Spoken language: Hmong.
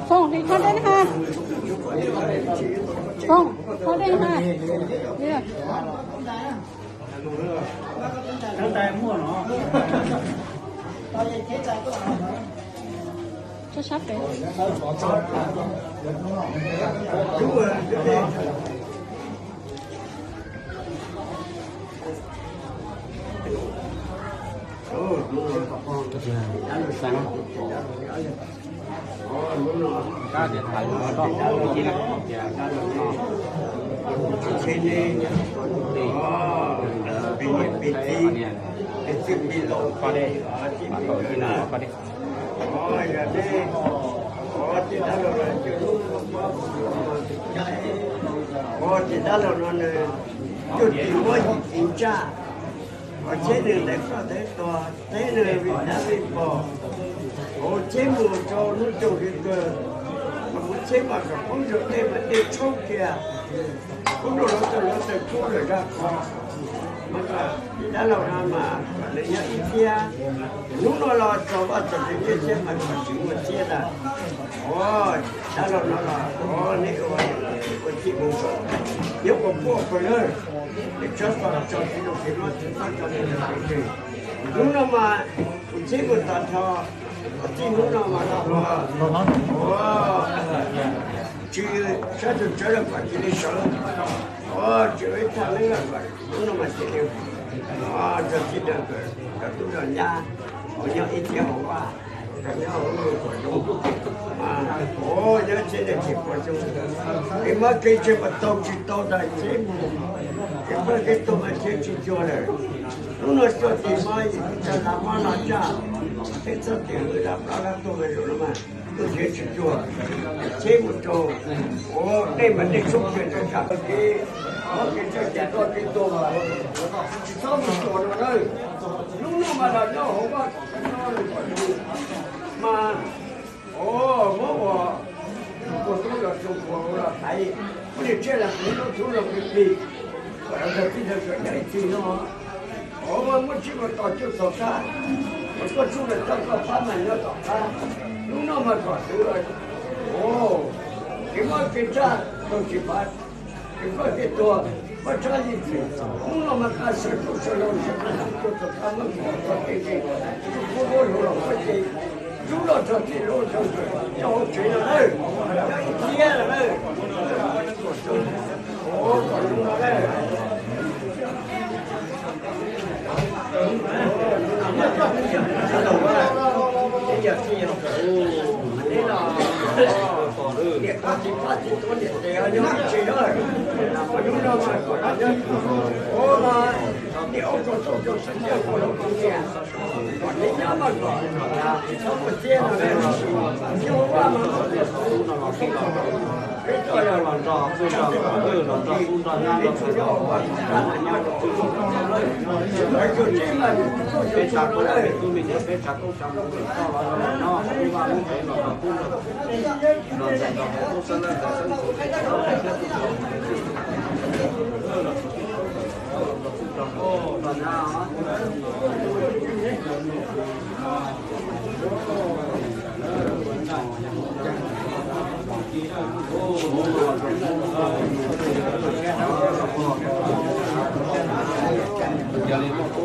Phong, đi khám đến ha. Phong, khám đến ha. Đi rồi. Sắp sắp kìa. Ua ces dab laug no nws cuag tis muab yim tis ntsaj, ua tsheb nws ntaus koj ntaus tuag, teb nws vij dab vij pog, ua tsheb mus rau hnub caum hli kawg, mas muab tsheb mas kom poob rau dej mas dej tshoob kiag, poob rau lawv tawm lawv tawm kub lawm zaj qhov. Mas kom dab laug no mas kom nws nyob ib thiab, hnub no los txog vaj txog tsev nyiaj thiab mas kom tsis muaj thiab ntag. Ua dab laug no los ua neb ua ua txij mus kom nyob ua puaj pawg lawg, es tsob txog tso tsis rau kev mob tsis txhob tso kev txog kev tseg. Hnub no mas kuv txib mus tag nrho, txij hnub no mas los ua tsis sab tus tsawv los kom cia li sawv, ua tsis ua ib thaj neeb los kom hnub no mas cia li txog txij neej txog tub txog nyab, ua nyob ib thiab hauv vaj, nyob hauv lub kom zoo, ua nyob txhiab ntawm tsis pom zoo, kev mob kev ntseg mas tau tsis tau ntag txhiab mus, kev paj kev tuag mas txhiab tsis cuag lawm. Hnub no xyuas tim mob yim tsis tau lam mob no caj, peb txhob tim hwv lam mob no tuag mas zoo no mas tuag txhiab tsis cuag, txhiab mus rau ua dej mas dej tshoob kiag ntawm zaj kev mob kev ntseg kev ploj kev tuag mas tsis txhob mus xyuas no na. Hnub no mas los nyob hauv vaj mas ua mob uas ua tub los txog ua los thaiv, ua niam tshiab los kuv lub tub los kuv plig, kom los txog txij ntawd kom nyob ib txhis no. Ua muab tsheb mus tos cuaj txhos qab, kom koj tsuj los coj koj pab mas nyob tom qab. Hnub no mas kom xwb, kev mob kev ntsaj tau tsis pab, kev ploj kev tuag pab tshab ib txhis. Hnub no mas qab sawv tsuj sawv laus sawv qab cuaj txhos qab muab txhos txhos kev ntseg, tsuj kub duab hluas los muab ces rub los txog txij lub txog nyob hauv tsev no lawm, nyob ib thiab lawm. Peb tsa koob tsa mus txoj los no, lub vaj lub tsev los rau tub rau, los ntxhais los tub xeeb leej ntxhais xeeb ntxwv, los nyab. Yog li muaj